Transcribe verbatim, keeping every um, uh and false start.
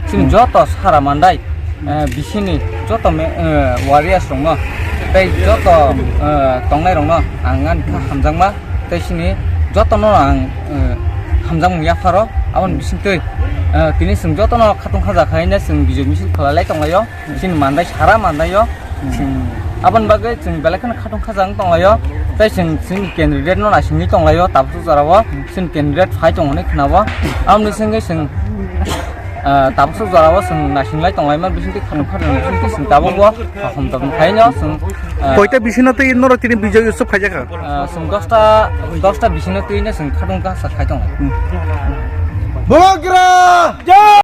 Chini joto sara mandai, eh, bisini joto me-, eh, warriors rokno tei joto, eh, tongnai rokno ang ani kha hamjakma tei chini jotono ang, eh, hamjakmung yapharo aboni bisingtwi, eh, tini chwng jotono khatungkha jak hai chwng bijoi misil khlai lai tonglaio. Chini mandai sara mandaio. Chwng aboni bagwi chwng belai kheno khatungkha jak tonglaio. Tei chwng chini candidate no naisingwi tonglaio tabuk jorao. Chini candidate phai tong hwnwi khnabo. Aboni sengwi chwng, ah, tabuk jorao chwng naisinglai tonglaima bisingtwi khatungkha jak bisingtwi chwng tabukbo kaham kaham khaino chwng, ah, Koita bisino twi norok tini Bijoy Utsav khaijakha? Ah, chwng dosta, dosta bisino twino chwng khatungkha sak khai tonglai. Bubagra!